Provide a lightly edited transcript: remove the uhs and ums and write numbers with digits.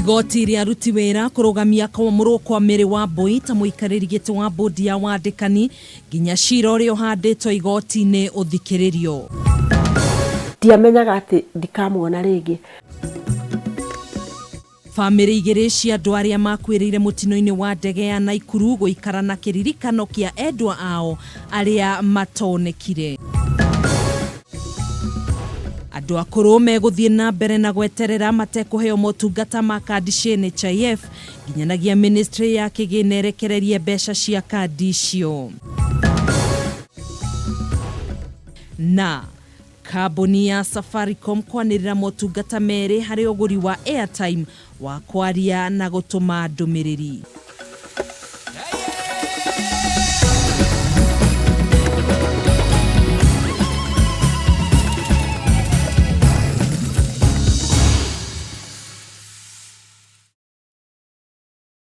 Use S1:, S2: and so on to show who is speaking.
S1: Igoti rĩa aruti wĩra kũrũgamia kwamũrwo kwa Mary Wambui ta mũikarĩri gĩtĩ wa bodi ya wandĩkani nginya cira ũrĩa ũhandĩtwo igoti-inĩ ũthikĩrĩrio.
S2: Ndiamenyaga atĩ ndikamuona rĩngĩ.
S1: Bamĩrĩ igĩrĩ cia andũ arĩa makuĩrĩire mũtino-inĩ wa ndege ya Naikuru gũikara na kĩririkano kĩa endwa ao arĩa matonekire. Andũ akũrũ megũthiĩ na mbere na gweterera matekũheo motungata ma kandi cia NHIF nginyanagia ministry ya kĩgĩna ĩrekererie mbeca cia kandi icio. Na Kambuni ya Safaricom kwanĩrĩra motungata merĩ harĩ ũgũri wa airtime wa kwaria na gũtũma ndũmĩrĩri.